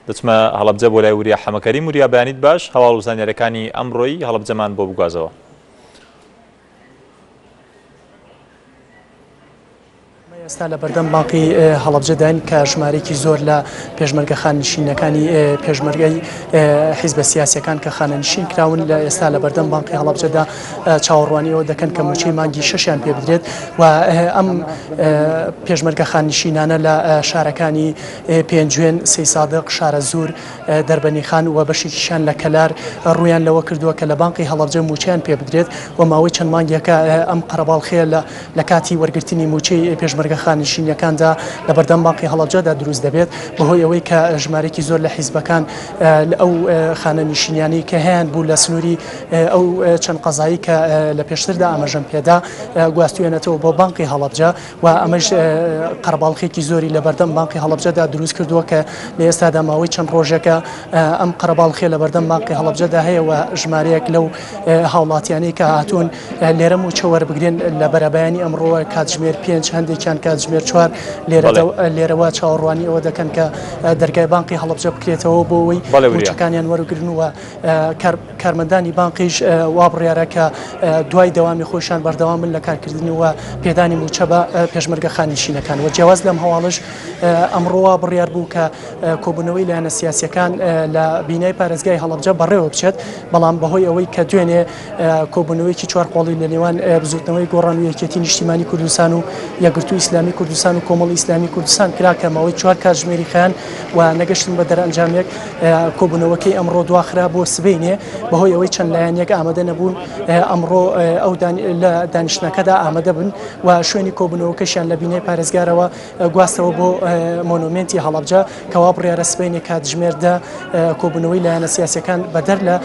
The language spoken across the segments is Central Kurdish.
دەچمە هەڵەبجە بۆ لای وریا حەمەکەریم. وریا بەیانیت باش، هەواڵ و زانیاریەکانی ئەمڕۆی هەڵەبجەمان بۆ بگوازەوە. ئێستا لە بەردەم بانقی هەڵەبجەداین کە ژمارەیەکی زۆر لە پێشمەرگە خانەنشینەکانی پێشمەرگەی حیزبە سیاسیەکان کە خانەنشین کراون لە ئێستا لە بەردەم بانقی هەڵەبجەدا چاوەڕوانی ئەوە دەکەن کە موچەی مانگی شەشیان پێ بدرێت و ئەم پێشمەرگە خانشینانە لە شارەکانی پێنجوێن، سەیسادق، شارەزوور، دەربەنیخان و بەشێکیشیان لە کەلار ڕوویان لەوە کردووە کە لە بانقی هەڵەبجە مووچەیان پێ بدرێت و ماوەی چەند مانگێکە ئەم قەرەباڵخییە لە لە کاتی وەرگرتنی مووچەی پێشمەرگە خانەنشینییەکاندا لە بەردەم بانقی هەڵەبجەدا دروست دەبێت بەهۆی ئەوەی کە ژمارەیەکی زۆر لە حیزبەکان ئەو خانەنشینیانەی کە هەیان بوو لە سنووری ئەو چەند قەزایی کە لە پێشتردا ئاماژەم پێدا گواستویانەتەوە بۆ بانقی هەڵەبجە و ئەمەش قەرەباڵخێکی زۆری لە بەردەم بانقی هەڵەبجەدا دروست کردووە کە لە ئێستادا ماوەی چەند ڕۆژێکە ئەم قەرەباڵخێ لە بەردەم بانقی هەڵەبجەدا هەیە و ژمارەیەک لەو هاوڵاتیانەی کە هاتوون لێرە مووچە وەربگرن لە بەرەبەیانی ئەمڕۆوە کاتژمێر پێنج هەندێکیان کاتژمێر چوار لێرەوە چاوەڕوانی ئەوە دەکەن کە دەرگای بانقی هەڵەبجە بکرێتەوە بۆ ئەوەی مووچەکانیان وەرگرن و کارمەندانی بانقیش وا بڕیارە کە دوای دەوامی خۆیشان بەردەوام بن لە کارکردن و پێدانی مووچە بە پێشمەرگە خانەنشینەکان و جیاواز لەم هەواڵش ئەمڕۆ وا بڕیار بوو کە کۆبوونەوەی لایەنە سیاسیەکان لە بینای پارێزگای هەڵەبجە بەڕێوە بچێت بەڵام بەهۆی ئەوەی کە دوێنێ کۆبوونەوەیەکی چوار قۆڵی لە نێوان بزوتنەوەی گۆڕان و یەکێتی نیشتیمانی کوردستان و یەکگرتوو ئیسلامی کوردستان و کۆمەڵی ئیسلامی کوردستان کرا کە ماوەی چوار کاتژمێری خایاند و نەگەشتن بە دەرئەنجامێک کۆبوونەوەکەی ئەمڕۆ دواخرا بۆ سبەینێ بەهۆی ئەوەی چەند لایەنێک ئامادە نەبوون ئەمڕۆ ئەو لە دانیشتنەکەدا ئامادە بن و شوێنی کۆبوونەوەکەشیان لە بینای پارێزگارەوە گواستەوە بۆ مۆنۆمێنتی هەڵەبجە کەوا بڕیارە سبەینێ کاتژمێر دە کۆبوونەوەی لایەنە سیاسیەکان بەدەر لە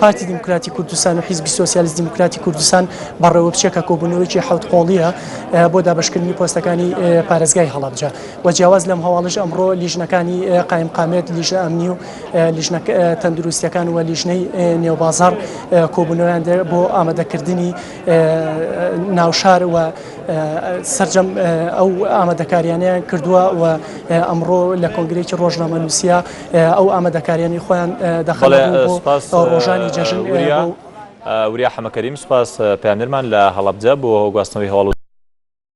پارتی دیموکراتی کوردستان و حیزبی سۆسیالیست دیموکراتی کوردستان بەڕێوە بچێت کە کۆبوونەوەیەکی حەوت قۆڵیە بۆ دابەشکردنی پۆستەکانی پارێزگای هەڵەبجە و جیاواز لەم هەواڵش ئەمڕۆ لیژنەکانی قایمقامێت لیژنە ئەمنی و لیژنە تەندروستیەکان و لیژنەی نێوبازاڕ کۆبوونەوەیان بۆ ئامادەکردنی ناوشار و سەرجەم ئەو ئامادەکاریانەیان کردووە و ئەمڕۆ لە کۆنگرێکی ڕۆژنامەنووسە ئەو ئامادەکاریانی خۆیان دەخەنە بۆ ڕۆژانی جەژن. وریا حەمەکەریم سوپاس پەیامنێرمان لە هەڵەبجە بۆ گواستنەوەی هەواڵ و.